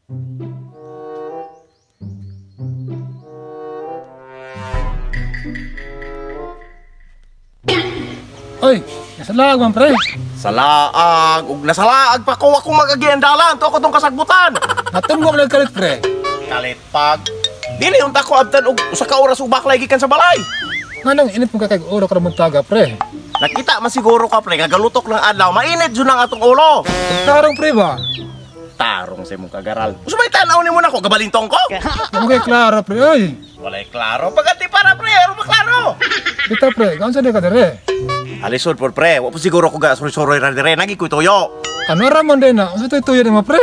Oy, nasalaag man pre. Salaag ug nasalaag pa ko akong mag-agi ang dalan to ako tong kasagbutan. Natunggo man kalit pre. Kalit pag dili unta ko abtan og usa ka oras ug baklay gikan sa balay. Nganong init mo ka kay oro karon buntaga pre? Nakita man siguro ka pre nga galutok lang adlaw, mainit jud ang atong ulo. Tarong pre ba? Tarong sa imong kagaral. Usa may tan-aw nimo nako gabalintong ko? Okay, klaro pre oy. Walay klaro pagati para pre, aron maklaro. Bitaw pre, gaunsa di ka dire? Alisod por pre, wa po siguro ko ga suroy ra dire, nagi ko tuyo. Ano ra man din na? Unsa toy tuyo nimo pre?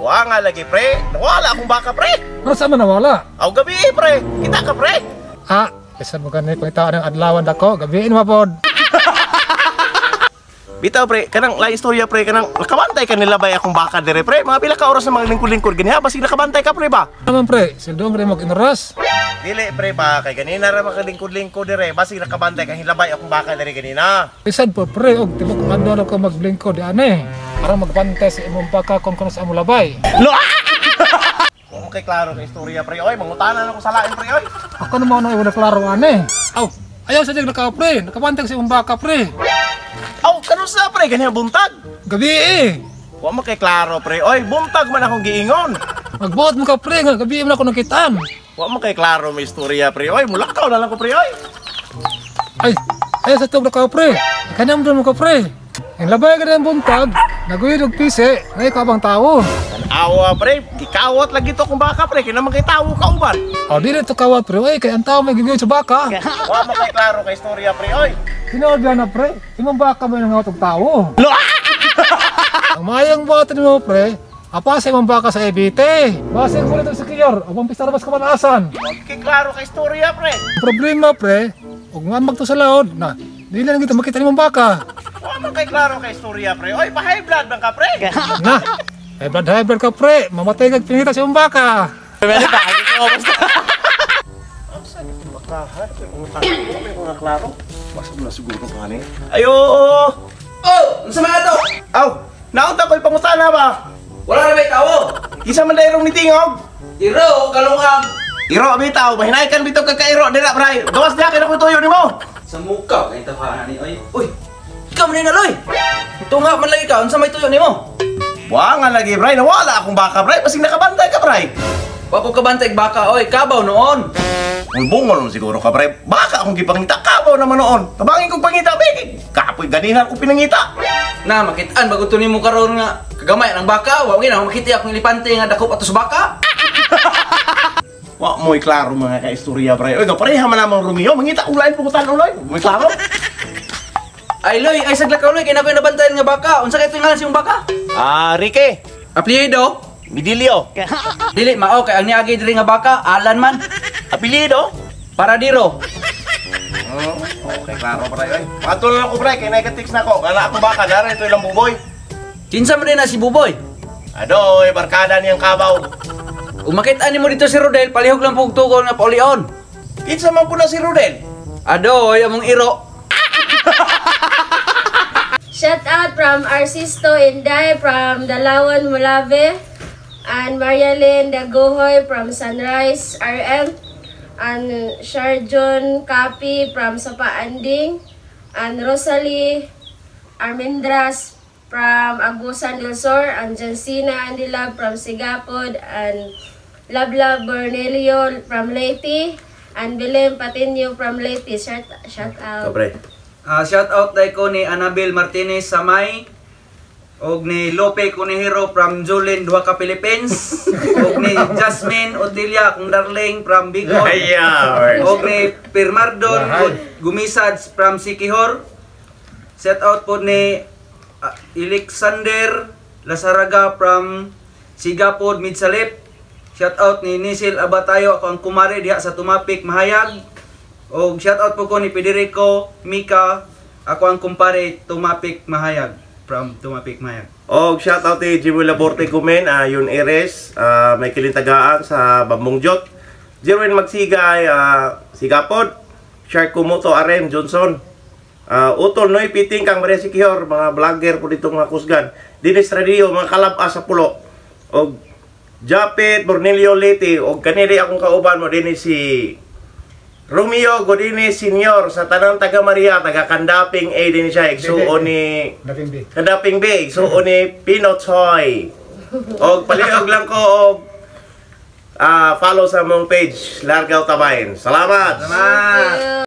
Wa nga lagi pre, nawala akong baka pre. Ano sa man nawala? Aw gabi eh, pre, kita ka pre. Ah, bisan mo gani pangitaan ang adlawan dako, gabiin mo pod. Bitaw pre, kanang lain istorya pre, kanang nakabantay ka nila bay akong baka dire pre. Mga pila ka oras na mga lingkod-lingkod ganiha, basig nakabantay ka pre ba? Naman pre, sildong rin mo inoras. Dili pre ba, kay ganina ra makalingkod-lingkod dire, basig nakabantay ka hilabay akong baka dire ganina. Bisan po pre, og tibok adlaw ko maglingkod di ane. Para magbantay sa imong baka kung kuno sa among labay. Lo! Kung kay klaro kay istorya pre, oy, mangutanan ako sa lain pre, oy. Ako naman ay wala klaro ane. Aw, ayaw sa jag naka pre, nakabantay sa imong baka pre. Aw, kanusa pre, ganiha buntag. Gabi eh. Wa man kay klaro pre, oy, buntag man akong giingon. Magbuot mo ka pre, nga gabi man ako nakitaan. Wa man kay klaro may istorya pre, oy, mulakaw na lang ko pre, oy. Ay, ayaw sa tubra ka pre. Kanam mo ka pre. Ang labay ka ng buntag, naguyod og pise, ngay ka bang tao. Awa pre, gikawat lagi to kung baka pre, kay naman kay tawo kauban. Aw, dili to kawat pre, oy, kay ang tao may giguyod sa baka. Wa man kay klaro kay istorya pre, oy. Tinuod na pre, imong baka mo nang og tao. Lo! Ang mayang buhaton mo pre, apa sa imong baka sa EBT. Base ko nito sa kiyor, ubang pista rabas kamanasan. Wa kay klaro kay istorya pre. Ang problema pre, ug nga to sa laod na dili lang gito makita nimong baka. Wa man kay klaro kay istorya pre. Oy, pa-high blood man ka pre. Na, high blood ka pre, mamatay kag pinita sa imong baka. Asa ni bakahan? May mga klaro. Basta mo na siguro kani. Ayo! Oh, unsa man ato? Aw, naunta ko'y pangutana ba? Wala na may tawo. Kinsa man dayrong ni Tingog? Iro kalungag. Iro bitaw, mahinay kan bitaw kag kairo dira pre. Gawas diha kay nakoy tuyo nimo. Sa muka kay tawahan ni oy. Uy. Ikaw man na loy. Tunga man lagi ka unsa may tuyo nimo? Wa nga lagi pre, nawala akong baka pre, basig nakabantay ka pre. Wa ko kabantay baka oy, kabaw noon. Mulbungol man siguro ka pre. Baka akong gipangita kabaw naman noon. Tabangin kong pangita be. Kapoy ganihan ko pinangita. Na makitaan bago to nimo karon nga kagamay ang baka, wa gyud makita akong elepante nga dakop ato sa baka. Wa mo'y klaro mga kaistorya pre. Oy, pareha man namang Romeo, mangita kong lain pugutan uloy. Mo'y klaro. Ay loy, ay sagla ka loy kay nakoy nabantayan nga baka. Unsa kay ngalan sa imong baka? Ah, Ricky. Apelyido? Midilio. Dili mao kay ang niagi diri nga baka, Alan man. Apelyido? Paradiro. Okay, klaro pre oy. Patulong ako pre, kay nagka-text na ko. Ngala ako baka dara ito ilang buboy. Kinsa man din na si Buboy? Adoy, barkada niyang kabaw. Ug makita nimo dito si Rodel, palihog lang pug tukol nga paulion. Kinsa man po na si Rodel? Adoy, among iro. Shout out from Arsisto Inday from Dalawan, Molave, and Marialyn Dagohoy from Sunrise RM, and Sharjon Kapi from Sapaanding, and Rosalie Armendras from Agusan del Sur, and Jansina Andilab from Sigapod, and Lablab Bornelio from Leyte, and Belem Patinio from Leyte. Shout out. Pre. Shout out dai ko ni Annabel Martinez Samay og ni Lope Conejero from Julin, duha ka Philippines, og ni Jasmine Otilia akong darling from Bicol, og ni Pirmardon Gumisad from Sikihor. Shout out po ni Alexander Lazaraga from Sigapod, Midsalip. Shout out ni Nisil Abatayo, ako ang kumare diha sa Tumapik, Mahayag. Og shout out po ko ni Federico Mika, ako ang kumpare Tumapik, Mahayag, from Tumapik, Mahayag. Og shout out ni Jimmy Laborte Gumen, Yun Eres, may kilintagaan sa Bambong Jot. Jerwin Magsigay, Sigapod, Shark Kumuto RM Johnson. Utol Noy Piting kang Maria Sikihor, mga vlogger po dito mga kusgan. Dennis Radio, mga kalab-a sa pulo. Og Japet Bornelio Leyte, og kaniri akong kauban mo dinhi si Romeo Godinez Senior sa tanang taga Maria, taga Kandaping A din siya, igsuon ni Daping B. Kandaping B, igsuon ni Pinotoy. Og paliog lang ko og follow sa among page, Largaw Tabain. Salamat. Salamat.